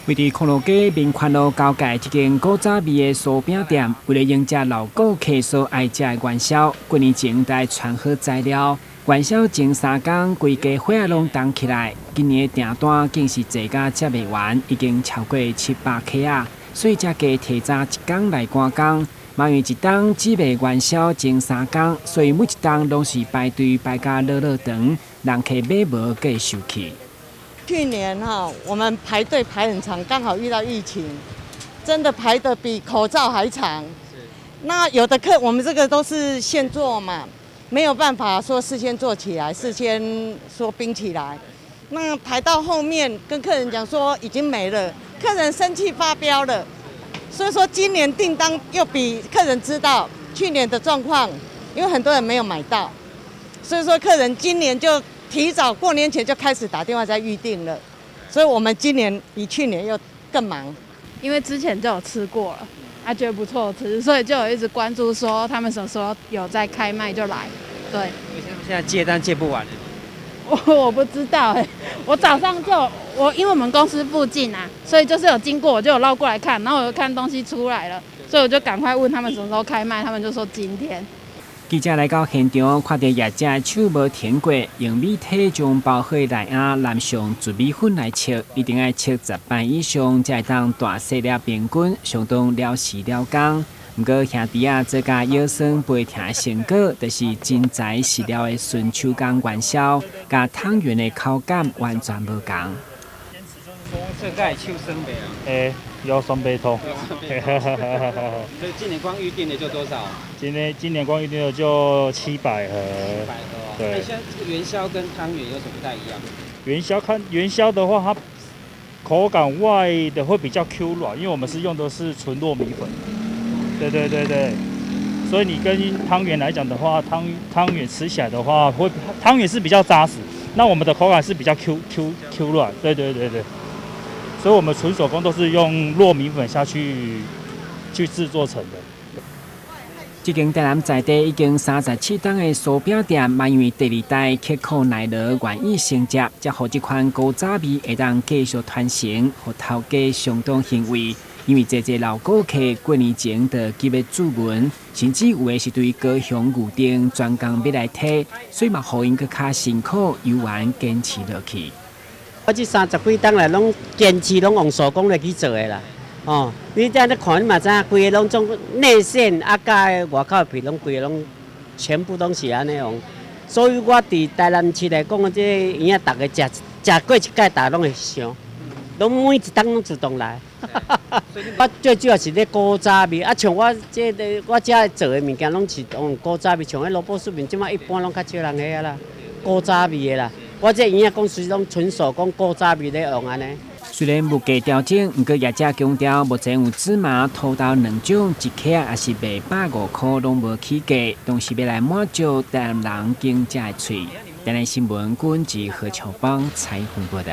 位佇康樂街民權路交界這間古早味的酥餅店，為了迎接老顧客所愛食的元宵，過年前就愛傳好材料。元宵前3工，規家伙仔攏動起來。今年的訂單更是濟甲接袂完，已經超過700克仔，所以才加提早一工來趕工。嘛因為一冬只賣元宵前三工，所以每一冬攏是排隊排甲落落長，人客買無閣會生氣。去年哈，我們排隊排很長，剛好遇到疫情，真的排得比口罩還長。那有的客，我們這個都是現做嘛，沒有辦法說事先做起來，事先說冰起來。那排到後面跟客人講說已經沒了，客人生氣發飆了。所以說今年訂單又比客人知道去年的狀況，因為很多人沒有買到，所以說客人今年就提早過年前就開始打電話在預定了，所以我們今年比去年又更忙。因為之前就有吃過了，啊覺得不錯吃，所以就有一直關注說他們什麼時候有在開賣就來。對。為什麼現在接單接不完？我不知道哎，我早上就我因為我們公司附近啊，所以就是有經過，我就有繞過來看，然後我就看東西出來了，所以我就趕快問他們什麼時候開賣，他們就說今天。記者來到現場，看著業者手無停過，用米體將包好的內餡淋上糯米粉來切，一定愛切10擺以上，才會當大細粒平均，相當了時了工。毋過兄弟仔做甲腰酸背疼的成果，就是真材實料的純手工元宵，佮湯圓的口感完全無仝。這個手酸袂啊？欸，腰酸背痛。所以今年光預訂的就多少？今年光預訂的就700盒。700盒。對。現在這個元宵跟湯圓有什麼不太一樣？元宵看元宵的話，它口感外的會比較 Q 軟，因為我們是用的是純糯米粉。對對對對，所以你跟湯圓來講的話，湯圓吃起來的話，會湯圓是比較紮實，那我們的口感是比較 Q 軟。對對對對，所以我們純手工都是用糯米粉下去製作成的。這間台南在地已經37冬的酥餅店，嘛因為第二代刻苦耐勞，願意承接，才予這款古早味會當繼續傳承，予頭家相當欣慰。因為濟濟老顧客過年前就急欲注文，甚至有的是對高雄預訂專工欲來提，所以嘛，予𪜶閣較辛苦，猶原堅持落去。我這30幾冬來，攏堅持攏用手工來去做的啦。哦，你這樣看，你嘛知影，規个攏總內餡啊，佮外口皮攏規个攏全部攏是按呢用。所以我佇台南市來講，這圓仔逐个食食過一擺，逐个攏會想，攏每一冬攏自動來。我最主要是咧古早味，啊，像我這个我遮做的物件攏是用古早味，像彼蘿蔔絲麵，這擺一般攏較少人彼仔啦，古早味的啦。我這圓仔公司攏純手工古早味咧用按呢。雖然物價調整，毋過業者強調，目前有芝麻、土豆兩種，一克也是賣150塊，攏無起價，同時欲來滿足台南人揀食的喙。台南新聞君及何秋邦採訪報導。